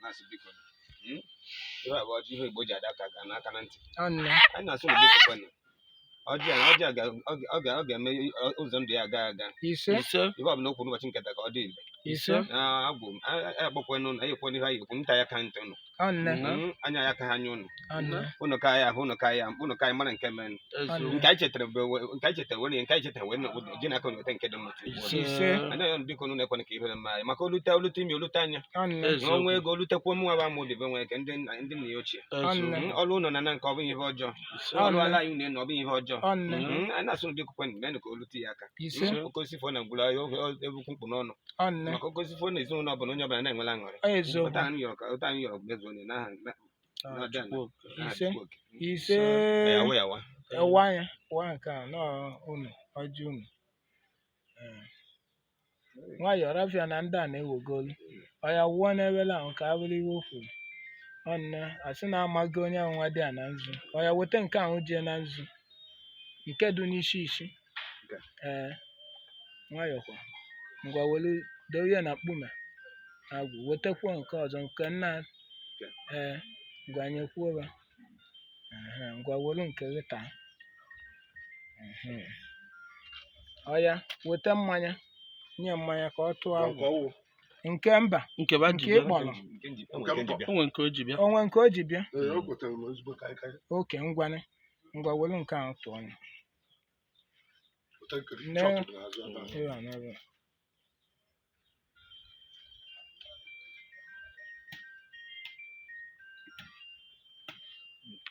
Na-asị biko. Ihe a bụ ọjị ihe Igbo ji ada aka n'aka na ntị. Ọnne. Anyị na-asị unu biko kwenụ. Ọjị a ọjị a ọ ga-eme ụzọ ndụ ya aga aga. Ise. Ise. Ihe ọ bụla o kwuru n'ụbọchị nke taa ka ọ dị ile. Ise. Na agwụ anyị akpọkwenụ ụnụ, anyị ekwenụ ihe anyị ekwu, nta ya ka ntị ụnụ. Ọnne. Anya ya ka ha anya ụnụ. Ọnne. Ụnụ ka anyị ahụ, ụnụ ka anyị ụnụ ka anyị mara nke mere. Eziokwu. Nke anyị chetara bụ nke anyị chetara were nke anyị chetara were ji n'aka ụnụ weta nke dị mma. Ise. Anyị ayọ biko ụnụ ekwena ka ihere mee anyị maka olute olute imi olute anya. Ọnne. Eziokwu. Ọnwa ego olutekwuo mụ nwa bụ ama obi nwere nke ndị nna ya ochie. Eziokwu. Ọlụ ụnọ na na nke ọ bụghị ihe ọjọọ. Ise. Ọlụ ala anyị unu na ọ bụghị ihe ọjọọ. Ọnne. Anyị na-asụ ụnụ biko kwenụ meenụ ka olute ya aka. Ise. Oke osisi fọ na ngwụla ebukwu mkpụ n'ọnụ. Ọnne. Maka oke osisi fọ na ezinụlọ ọbụla onye ọbụla na-enwela aṅụrị. Eziokwu. Ụta anyị yọrọ ka ụta anyị yọrọ mezuo onye n'aha n'ọdị Chukwu oke. n'aha Ise. Chukwu oke. Ise. Yawa yawa. Ewa ya, wa nke a nọọ unu, ọjị unu. Ee. Nwayọọ rafia na ndị a na-ewegolu. Ọ ya wụọ n'ebele ahụ ka abụrụ ihe o kwuru. Ọnne, asị na amaghị onye ahụ nwa dị a na nzu. Ọ ya weta nke ahụ jee na nzu. Nke dị n'isi isi. Nke. Ee. Nwayọọ kwa. Ngwa welu dowe ya na mkpume. Agwụ wetakwa nke ọzọ nke nna. Nke. Ee. Ngwa nyekwuo ba. Ehe, ngwa welu nke gị taa. Ehe. Ọya weta mmanya nye mmanya ka ọ tụọ agwụ nke mba Nke ba ji nke bịa. ịkpọrọ Nke nji o nwere nke nji bịa. O nwere nke o ji bịa. onwe nke o ji bịa. Ee, o gotere m ezigbo kaikai. Oke ngwanị ngwa welu nke ahụ tụọ ya. Gote nke Nne. chọọchị dị n'azụ ebe ahụ. Ebe a n'ebe a.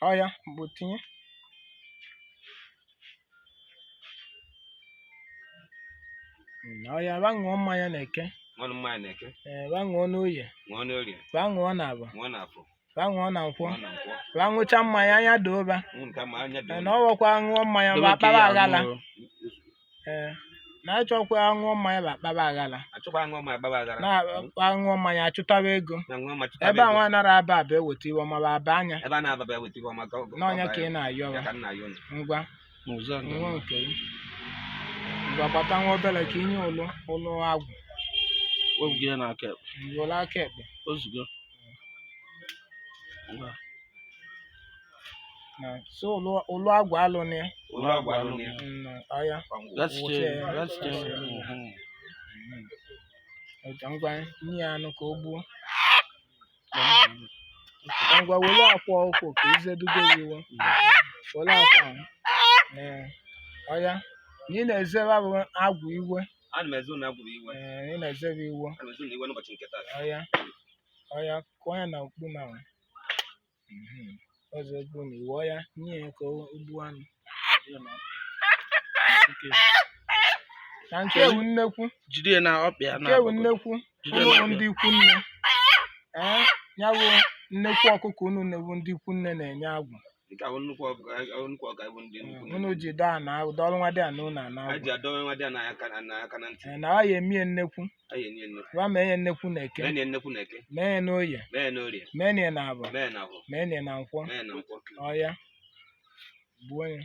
Ọya bụ tinye. Ọya ba ṅụọ mmanya na eke. Ṅụọ mmanya na eke. Ee, ba ṅụọ n'oye. Ṅụọ n'orie. Ba ṅụọ n'abọ. Ṅụọ n'afọ. Ba ṅụọ na nkwọ. Ṅụọ na nkwọ. Ba ṅụcha mmanya anya doo ba. Ṅụ nke ma anya dị Ee, na ọwọkwa ṅụọ mmanya Dobe ba nke akpaba ya aghala. ṅụọ. Ee, na achọkwa ṅụọ mmanya ba akpaba aghala. Achọkwa aṅụọ ma agbaba aghara. Na aṅụọ mmanya achụtaba ego. Na ṅụọ ma chụtaba Ebe a ego. nwa nara aba aba eweta iwe ọma ba aba anya. Ebe a na-ababa eweta iwe ọma ka ọ N'ọnya ọ ka ị na-ayọ ya ba. ka m na-ayọ unu. Ngwa N'ụzọ a ṅụọ nke gị. Ngwa gbata nwa obere ka inye ụlụ ụlụ agwụ. Wepụ ya n'aka ekpe. Ngwa aka ekpe. Ozugbo. Ngwa. Na so ụlụ ụlụ agwụ alụ na ya. Ụlọ agwụ alụ na ya. Ọya. That's Wụsị change. ya. That's change. Ọja ngwa nye ya anụ ka o gbuo. Ngwa were akwa ọkụ ka izedugo ya iwe. Were akwa ahụ. Ee. Ọya. Na ị na-ezebe bụ agwụ iwe. Ana m eze unu agwụ iwe. Ee, ị na-ezebe iwe. Ana m eze unu iwe n'ụbọchị nke taa. Ọya. Ọya kụọ ya na mkpume ahụ. Ọzọ egbu na iwe ọya nye ya ka o gbuo anụ. Na nke ewu nnekwu. Jide ya na ọkpa ya Nke ewu na-agbagọ. nnekwu. Jide Unu na bụ ọkpa ndị ya. ikwu nne. Ee, ya bụ nnekwu ọkụkọ unu na-ebu ndị ikwu nne na-enye agwụ. Nke a bụ nnukwu ọka nnukwu ọka bụ ndị nnukwu Unu ji dọọ ana dọọrọ nwa dị ana unu ana Anyị agwụ. ji adọwa nwa dị na aka na ntị. Ee, na ọ ya emie nnekwu. Anyị enye nnukwu. Ba mee ya nnekwu na eke. Mee na nnukwu na eke. Mee ya n'oye. Mee ya n'orie. Mee ya na abọ. Mee ya na afọ. Mee ya na nkwọ. Mee ya na nkwọ. Ọya. Gbuo ya.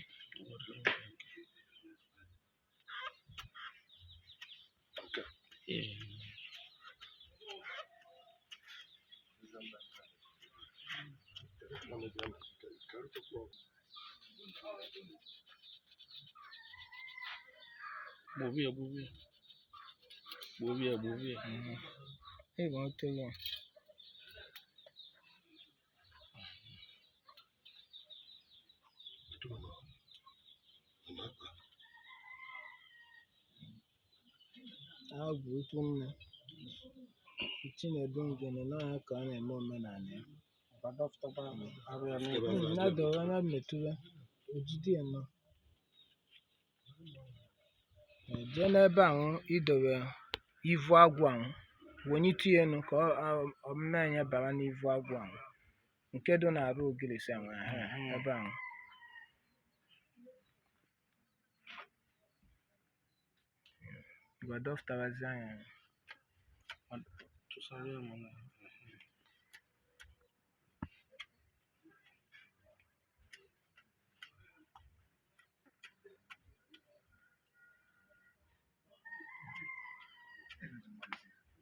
Ee. Gbobi ya, gbobi ya. Gbobi ya, gbobi ya. Ị bụ otu ya. Agwụ ikwu nne. Chinedu Ngene n'ọnya ka ọ na-eme omenala ya. Na dọrọ na metụrụ ojide ya nọ. Jee n'ebe ahụ idowe ivu agwụ ahụ wenyite ya enu ka ọmụma bara n'ivu agwụ ahụ nke dị n'arụ ogirisi ahụ ehe, ebe ahụ. Ngwa dọftawazie anya. Tụsara ya mana.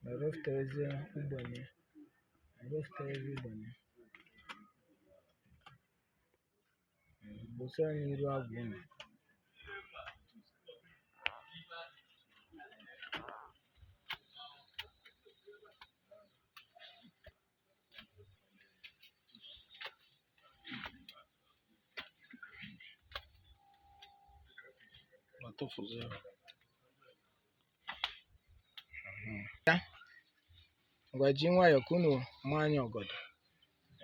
Ngwa dọftawazie ugbene. Anyị Wefụta ebe ịgbanye. Gbụsa n'iru agwụ unu. Ma tụfuzie ya. Ngwa ji nwayọọ ka unu maa anya ọgọdọ.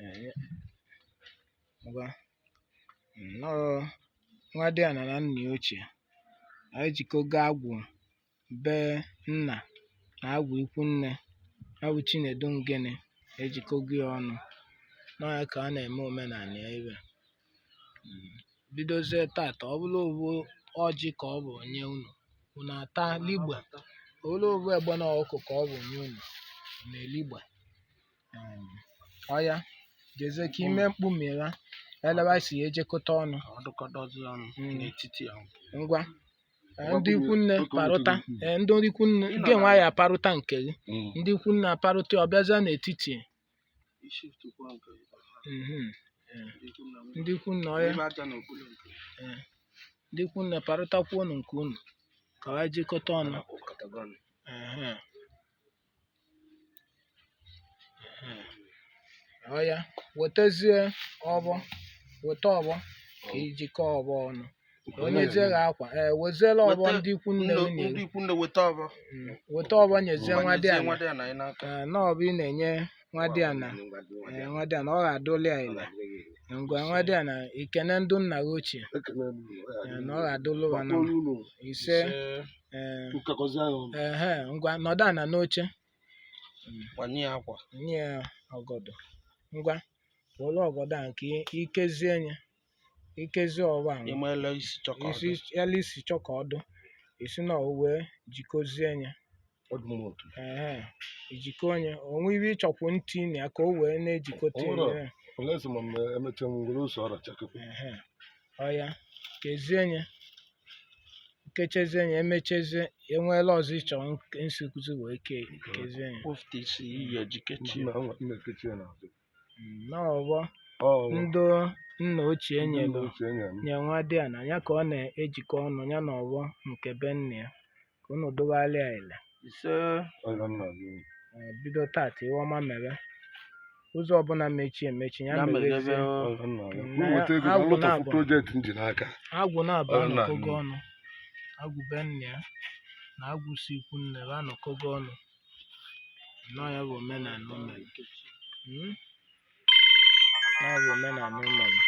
Ee, ngwa nnọọ nwa dị ana na nna ya ochie anyị jikọgo agwụ be nna na agwụ ikwu nne ya bụ Chinedu Ngene ejikọgo ya ọnụ nọọ ya ka a na-eme omenala ya ebe a. Bidozie tata ọ bụrụ ovu ọjị ka ọ bụ nye unu, unu ata ligbe. Ọ bụrụ ovu egbe na ọkụkọ ka ọ bụ nye unu, unu eligbe. Ọya jezie ka ime mkpumira eleba si ejekọta ọnụ. Ka ọ dụkọdozi ọnụ n'etiti ahụ. Ngwa ndị ikwu nne parụta, ndị ikwu nne gị nwa ya aparụta nke gị, ndị ikwu nne aparụta ya, ọ bịazie n'etiti. Mhm. Ndị ikwu nne ọya Ebe aja n'okpuru nke. Ndị ikwu nne parụtakwa unu nke unu ka ha jikọta ọnụ. Ehe. Ehe. Ọya wetezie ọbọ, weta ọbọ ka ijikọ ọbọ ọnụ. Onyezie gị akwa, ee, weziela ọbọ Weta ndị ikwu nne gị Ndị na-eri. ikwu nne weta ọbọ. Weta ọbọ nyezie nwa dị Gbanyezie ana. nwa dị ana anyị n'aka. Ee, na ọbụ ị na-enye nwa dị ana. Ee, nwa dị ana ọ ga-adụli ya ile. Ngwa nwa dị ana ikene ndụ nna gị ochie. Ekene m unu, ọ Ee, ya na adịrị ọ ga-adụlụ unu. wa na Gbakọọ mma. unu, Ise. Ee, nkekọzi anyị ọnụ. ehe, ngwa nọdụ ana n'oche. Gbanye ya akwa. Nye ya ọgọdọ. Ngwa were ọgọdọ a nke ikezie nye. Ikezie ọwa ahụ. Ime ele isi chọkọ ọdụ. Isi ele isi chọ ka ọdụ. Isi na o wee jikozie nye. Ọ dị mma otu. Ehe, ijikọ onye onwe ibe ịchọkwu ntị na ya ka o wee na-ejikọta Ọ nwere. ya. Olee sị ma m emecha m were ose ọra chakekwe. Ehe, ọya kezie nye, kechezie nye, emechezie enweela ọzọ ịchọ nsi wee kezie nye. Wefụta isi iyi eji kechie. Nna nwa nna ekechi ya n'azụ. N'ọgbọ Ọ ndị nna ochie ndị nna nyelu ochie nye m. nye nwa dị ana ya ka ọ na-ejikọ ọnụ ya na ọgbọ nke be nna ya ka unu dogharịa ile. Ise. Ọ ya nna gị. Ee, bido tata ihe ọma mere ụzọ ọbụla mechi emechi ya Ya merezie. meghebe. Ọ ya nna gị. Na M weta ego ka m agwụ lụtọfụ na-abụ. projekti m ji n'aka. Agwụ na-abụ Ọ na- anọkọgo ọnụ. Agwụ be nna ya na agwụ si ikwu nne ya anọkọgo ọnụ. Nnọọ ya bụ omenala o mere. Mm? Nnọọ bụ omenala o mere.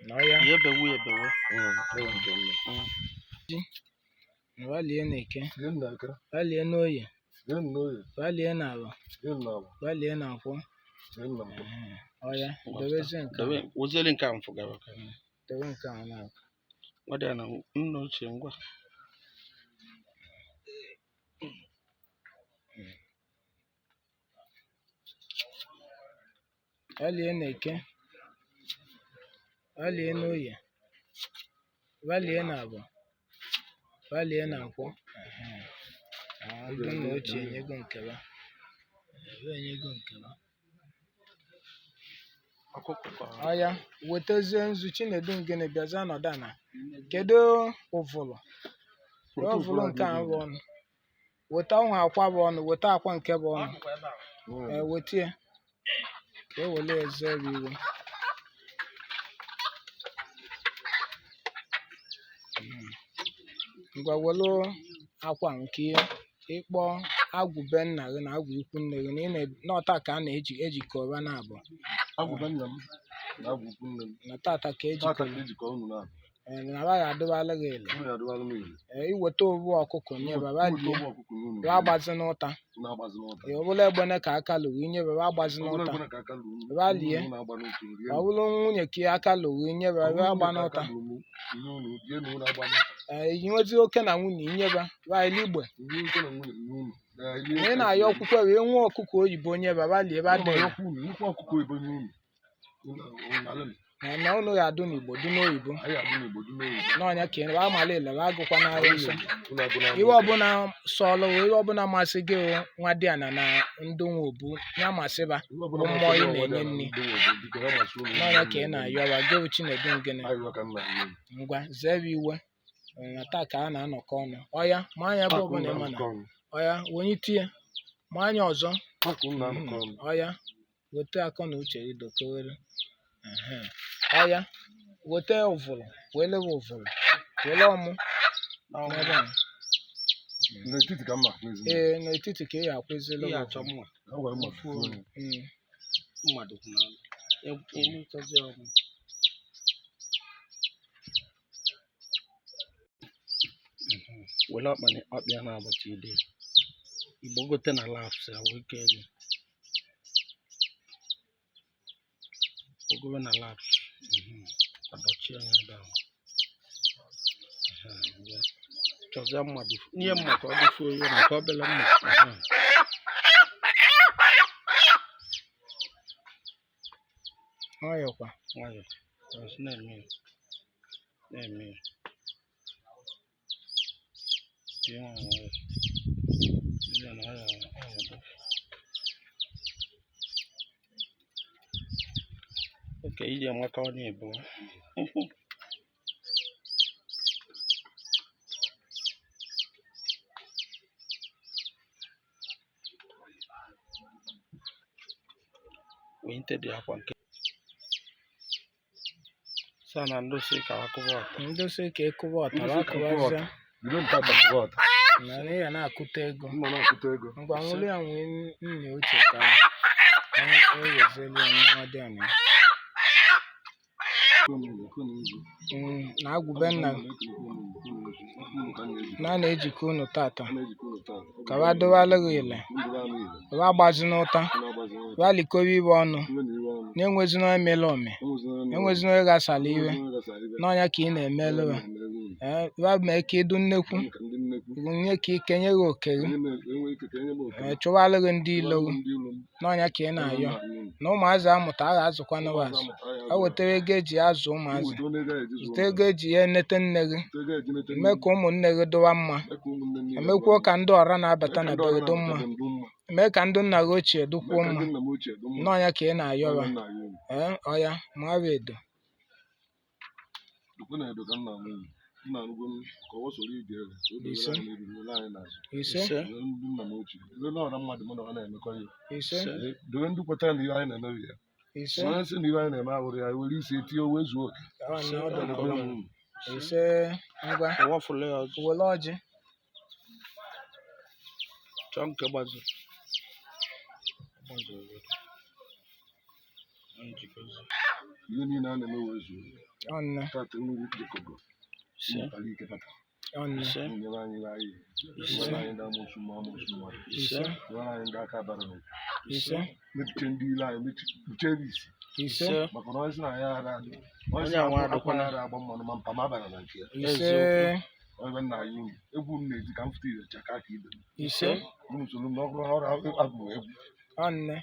Nnọọ ya. Ya ebewe ebewe. Ọ ya nke nna. Walie n'eke, Tie nna aka, walie n'oye, tie nna oye, walie n'ala, tie nna agwa, walie n'akwọ. tie nna nkwọ. Ehe. Ọya, dobezie nke a, Dobe wezieli nke a mfụ gaba. dobe nke a n'akụ. Nwa dị ana nna ochie ngwa. Walie n'eke, walie n'oye, walie n'abọ, walie n'akwọ. Ehe. Ah, ndị nna ochie enyego nke ha. Ebe enyego nke ha. Ọkụkọ ka ọ- Ọya, wetazie nzu. Chinedu Ngene bịazie nọdụ ana. Kedu ụvụlụ? Wee ụvụlụ nke a bụ ọnụ. Weta ụmụ akwa bụ ọnụ, weta akwa nke bụ ọnụ. Ee, weta ya. Ka e were ya zọọ ya iwe. Ngwa welu akwa nke ịkpọ agwụ be nna gị na agwụ ikwu nne gị na ị na ọta ka a na-eji ejikọba na abụọ. Agwụ be nna m na agwụ ikwu nne m. Na tata ka ejikọ. Tata ka ejikọ unu na Ee, na ba ga-adụbalụ gị ile. unu adịwalụ m ile. Ee, iweta ovu ọkụkọ nye baba Weta lie ụmụ ọkụkọ nye unu. ba agbazi n'ụta. Unu agbazi n'ụta. Ee, ọ bụla egbene ka aka lụrụ inye baba agbazi Ọ bụrụ n'ụta. egbene ka aka lụrụ unu, Baba lie. unu na-agba n'otu rie. Ọ bụrụ nwunye ka aka lụrụ inye Ọ baba bụrụ agba nwunye ka n'ụta. aka lụrụ unu, nye unu rie na unu agba n'ụta. Ee, inwezi oke na nwunye inye ba ba eligbe. Nye oke na nwunye nye unu. Na elie Ị ka na-ayọ esi eri. okwukwe wee nwee ọkụkọ oyibo nye baba lie ba Ana m dị. ayọkwa unu, nnukwu ọkụkọ oyibo nye unu. Unu unu alụ m. Na unu ga-adụ n'Igbo dị n'oyibo. Anyị adụ n'Igbo dị n'oyibo. N'ọnya ka ị amala ile agụkwa n'ahịa nsọ. Unu agụ na Iwe ọbụla sọlụ, iwe ọbụla masị gị o, nwa dị ana na ndụ nwa obu ya masịba Iwe ọbụla mmụọ ị masị na-enye nwa dị nri. ana ndị nwe obu, biko ya masị unu. N'ọnya ka ị na-ayọwa gị o, Chinedu ngene. Ayọ ka nna ya unu. Ngwa zere iwe na taa ka a na-anọkọ ọnụ ọya ma anya ebe Taa ka ọbụla unu ịma na na-anọkọ ọnụ. ọya wonye tie ma anya ọzọ. Taa ka unu na-anọkọ ọnụ. Ọya weta akọ na uche gị dokowere. Ehe. Ọya weta ụvụrụ, wele ụvụrụ, wele ọmụ n'ebe a. N'etiti ka mma akwụ ezi. Ee, n'etiti ka ị ga-akwụzili Ihe ụvụrụ. achọ mma. A gwara mma akwụ ezi. Mma dịkwa n'ala. Emechazị ọmụ. Were ọkpa ọkpịa na-abụcha ide. Igbogote na laps ya wee kee gị. Gbogowe na laps. Adọchie ya ebe ahụ. Bịa. Chọzie mma dị nye mma ka ọ dịfuo ihe maka obele mma. Nwayọkwa. Nwayọ. Ọsị na-eme ya. Na-eme ya. Dị nwayọ nwayọ. Ndị a na ọ ya ọ ya dị. Oke iji amaka onye ịbụọ. Wee dị akwa nke sa na ndosi ka akụba ọta. Ndosi ka ịkụba ọtara Ndosi ka ịkụba akụbazịa. Bido nke atakụba ọta. Na ị ga na-akụta ego. Mma na-akụta ego. Ngwa nwụrụ ya nwee nna ochie ka ewezeli ya nwa dị ana. Na agwụbe nna na a na-ejikọ unu tata ka wa dowalụ gị ile, wa agbazi n'ụta, wa likowe iwe ọnụ, na-enwezina onye mere ome, enwezina onye ghasara iwe n'ọnya ka ị na-emelụ wa. Ee, wa mee ka ịdụ nnekwu nye ka ike nye gị oke gị. Ee, chụwalụ gị ndị ilo gị n'ọnya ka ị na-ayọ na ụmụazị amụta a ga-azụkwanụ wa azụ, a wetara ego eji azụ ụmụazị, zụta ego eji ya enete nne gị, mee ka ụmụnne gị dụwa mma, emekwuo ka ndị ọra na-abata na be gị dị mma, mee ka ndị nna gị ochie dịkwuo mma n'ọnya ka ị na-ayọwa. Ee, ọya ma ọ bụ edo. Ise. Ise. Ise. Ise. Dobe ndị kwetara na ihe anyị na-eme ya. Ise. Onye sị na ihe anyị na-eme abụrụ ya, were isi etinye wee zuo oke. Ọ na ọ dọrọ. Ekwe m unu. Ise. Ngwa. Ụwafụla ya ọzọ. Were ọjị. Chọọ nke gbazuru. Gbazuru obodo. Njikozi. Ihe niile a na-eme wee zuo oke. Ọnne. Tata mmiri jikọgo. Ise. Kpara ike tata. Ọnne. Ise. Nyere anyị ihe anyị. Ise. Nyere anyị ndị amoosu ma amoosu nwa. Ise. Nyere anyị ndị aka bara n'okwu. Ise. Mechiche ndị ile anyị mechiche isi. Ise. Ise. Maka na onye sị na ya ara adị. Onye sị Onye na anwa akwa adịkwana. ya ara agba mmanụ ma mpa ma abara na nke ya. Ise. Onye nna anyị unu. Egwu m na-eti ka m fụta ire chaka aka ibe m. Ise. Unu soro m na ọ bụrụ ọrụ abụ egwu. Ọnne.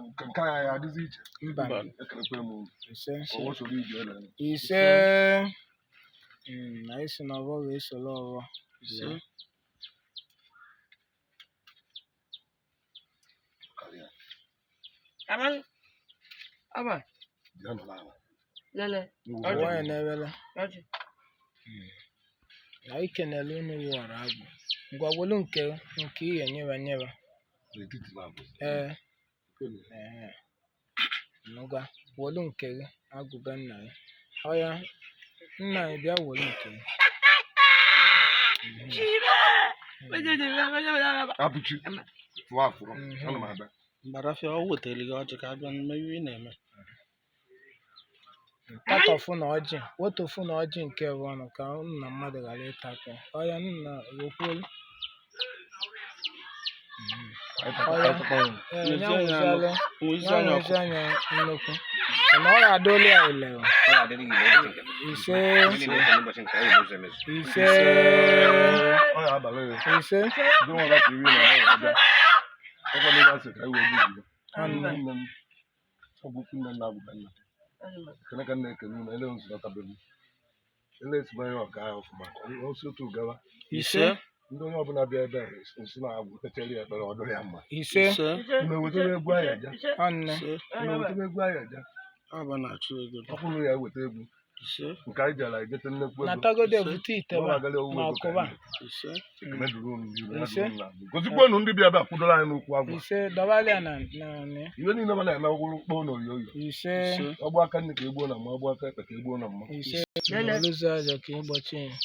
Nke nke anyị adịzi iche. Mba. Mba. Ekelekwe m unu. Ise. Ọwọ́ soro ije ele. Ise. Anyị si na ọgbọ ga-esoro ọgbọ. Ise. Karịa. Aman. Aman. Bịa nọrọ ala. Lele. Ụwa ya na-ewele. Ọjị. Anyị kenele unu wụọrọ agwụ. Ngwa welu nke nke ihe nyeba nyeba. N'etiti na-abụ. Ee. Ee. Ngwa welu nke gị agụba nna gị. Ọya nna anyị bịa welu nke gị. Abụchi. Fụọ afụrụ. Ana m abịa. Mbarafịa ọ wetara gị ọjị ka abịa mme ihe ị na-eme. Tatọfụ na ọjị, wetụfụ na ọjị nke bụ ọnụ ka nna mmadụ ghara ịtakọ. Ọya nna wekwuolu. Ọya. Ee, ya nwụzialụ. Nwezi Ya anya nwụzi ọkụ. anya nnukwu. Mana ọ ga-adọli ya ile o. Ọ ga-adịrị gị n'ụbọchị nke Ise. Ndị niile na-eche n'ụbọchị nke ọ ga-emezu emezu. Ise. Ọ ya abalị ya. Ise. Ndị nwa ọla tiri na ọ ga-abịa. Ọkwa n'ebe a sị ka anyị wee gbubi ya. Ọnne. Nne m. Ọ bụ nne nna abụba nna. Ekene ka m na-ekene unu ele nzụlọtabe m ele esibanye ọga ahụ ọfụma osi otu gawa. Ise. Ndị onye ọbụla bịa ebe a nsi na-agwụ kpechere ya ekpere ọ dịrị ya mma. Ise. Ise. Unu ewetara egwu anyị aja. Ọnne. Ise. Unu ewetara egwu anyị aja. Aba na-achụ ego. Ọkwụrụ ya eweta egwu Ise. nke anyị jere anyị jete nnekwu ego. Natagodo evute ite Ọ ba agala owu na ego ka ọkụba. anyị. Ise. Ekene dịrị unu n'iru, ya Ise. dịrị unu n'azụ. Gozikwanụ ndị bịa ebe a kwudoro anyị n'ukwu agwụ. Ise dọbalịa na na na ya. Iwe niile ma na-eme ọgwụrụ kpọọ na oyoyo. Ise. Ise. Ọgbụ aka nne ka egbuo na mma, ọgbụ aka ekpe ka egbuo na mma. Ise. N'oluzi aja ka ịgbachi ya.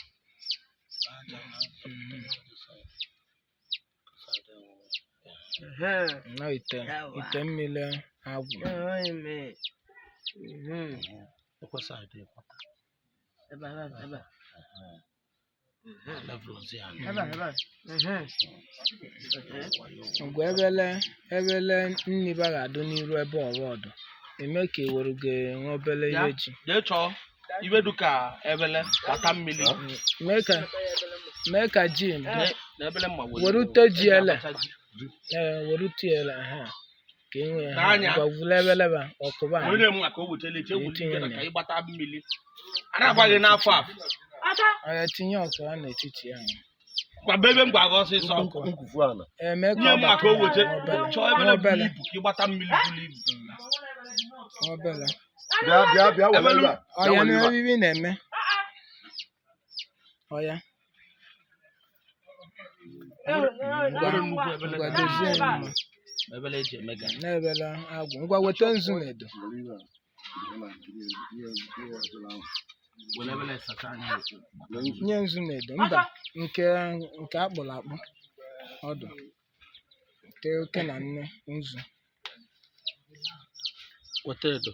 Na ite ite mmiri agwụ. Ekwesị adị ịkwata. Level ya. Ngwa ebele ebele nni ba ga-adụ n'iru ebe ọrụ ọdụ. Eme ka ewere gị nwa obele ihe ji. Jee chọọ ibe duka ebele gbata mmiri. Mee ka mee ka ji Na ebele mma were ute ji ele. Eji abacha ji. Ee, were ute ele ha ka e nwee ha. N'anya. Ngwa vule ebele ba ọkụba. Onye mma ka o wetele eche egwu Itinye ka na. ịgbata mmiri. A na-agba gị n'afọ a. Ọya tinye ọkụba n'etiti ahụ. Gwaba ebe m gwa gị ọsịsọ. Nkwufu ala. Ee, mee ka Nye ọ mma bata ka o wete. nwa obele. Chọọ ebele Nwa buru obele. ibu ka ịgbata mmiri buru ibu. Nwa obele. Bịa bịa bịa were Ebelu. ebe a. Bịa Ọya were ebe a. na ebe na-eme. Ọya. Ngwa Nwere nnukwu ebele ngwa dozie ya mma. Ebele eji eme garị. Na-ebele agwụ. Ngwa weta nzu na edo. Were ibe a. Ihe ọbụla ahụ. Were ebele sacha anya okwu. Were nzu. Nye nzu na edo. Mba nke nke akpụrụ akpụ. Ọdụ. Tee oke na nne nzu. Weta edo.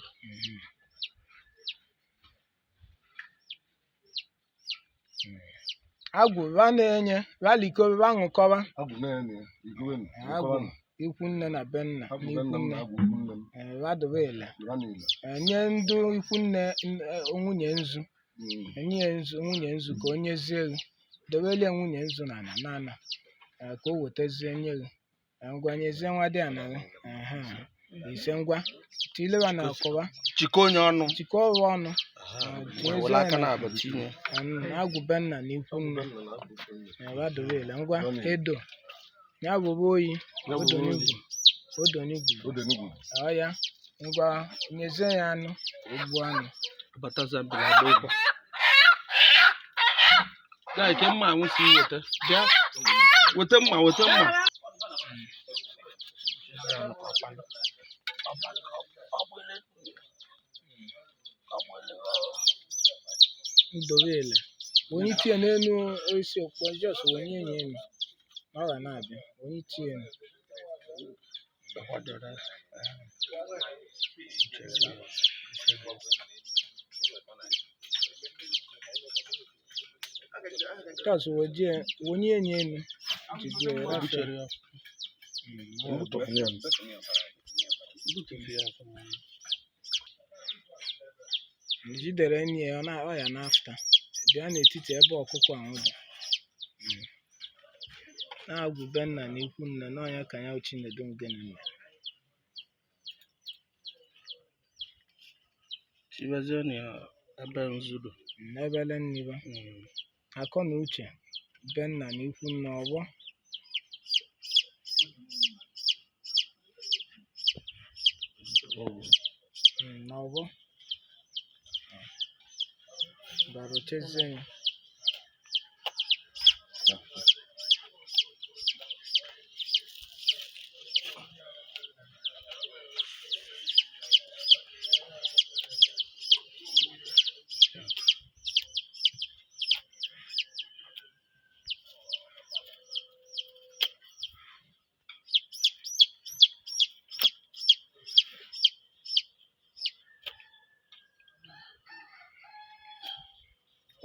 Agwụ va na-enye va likọba va ṅụkọba. Agwụ na-enye ya. Igwe nụ. Agwụ Ịkọwa nụ. ikwu nne na be nna Agwụ na be ikwu nna m nne. na agwụ ikwu nne m. Ee, va dobe ele. Dịra n'ile. Ee, nye ndị ikwu nne nwunye nzu. Enye ya nzu nwunye nzu ka o nyezie gị. Dobelie nwunye nzu n'ala n'ala. Ee, ka o wetazie nye gị. Ee, ngwa nyezie nwa dị ana gị. Ehe. Ise ngwa. Tileba na ọkụba. Chịkọ onye ọnụ. Chịkọọ ụwa ọnụ. Ee, tinyezie Were aka ya na na-abụ tinye. agwụ be nna na ikwu nne. Ee, va dobe ele. Ngwa edo. Ya bụbu oyi. Ya bụbu oyi. Odonigwu. Odonigwu. Ode n'ugwu. Ọ ya. Ngwa nyezie ya anụ ka o gbuo anụ. Bataza mbili agba ụkwụ. Gaa ke mma anwụ si weta. Bịa. Weta mma, weta mma. Ndobe ele. Onye itinye n'elu osisi okpukpo jos onye nye enu. Ọ ga na-abịa. Onye itinye enu. Jos wojie onye nye enu. Jide ya rafee. ya. Jidere enyi ya ọ na ọ ya n'afta. Bịa n'etiti ebe ọkụkọ ahụ dị. Na-agwụ be nna na ikwu nne na ọnya ka ya Chinedu Ngene mere. Chibazie na ebe nzudo. N'ebele nniba. Akọ na uche be nna na ikwu nne ọgbọ. N'ọgbọ. Barochezie ya.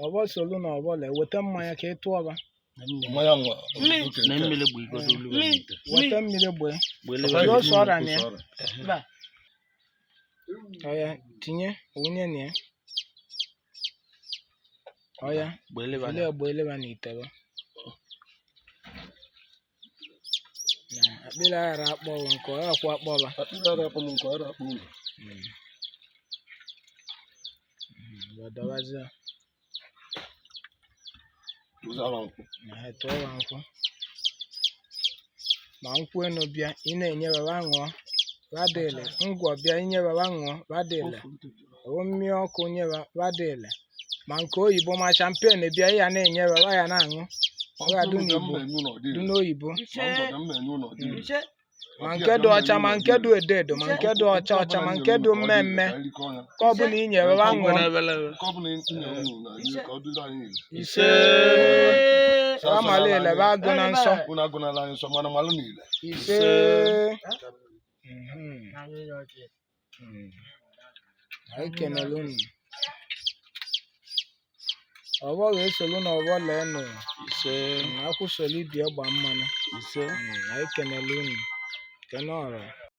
Ọgbọ solu na ọgbọ lee weta mmanya ka ị tụọ ba. Mmanya nwa. Oke Na nke a. mmiri bụ igodo olu n'ite. Weta mmiri gbee. Gbele Jụọ ose ọra na ya. Ọra. Ọya tinye wunye na ya. Ọya Gbele fili ọgbọ eleba na ite ba. Na akpịrị aghara akpọghị nke ọ akwa akpọba. Akpịrị ara akpọ m nke ọra akpọ unu. Dọbazie. Tụzara nkwụ. Ehe, tụọ ya nkwụ. Ma nkwụ enu bịa, ị na-enye baba ṅụọ, vadile. Ngwọ bịa, inye baba ṅụọ, vadile. Owo mmiri ọkụ nye vadile. Ma nke oyibo ma champagne bịa, ị ya na-enye baba ya na-aṅụ. Ọ ga-adụ n'Igbo, dụ n'oyibo. Ise. Ma nke dị ọcha, ma nke dị edo edo, ma nke dị ọcha ọcha, ma nke dị mmemme. Nke ọbụla i nyere baba ṅụọ. Nke ọbụla i nyere unu na iri ka ọ dịrị anyị ile. Ise. Amala ile ba agụ na nsọ. Unu agụnala anyị nsọ mana malụ niile. Ise. Mhm. Mm. Anyị kenere unu. Ọgbọ ga-esolu n'ọgbọ lee nụ. Ise. Akwụsolu ibi ọgba mmanụ. Ise. Anyị kenere unu. Kene ọra.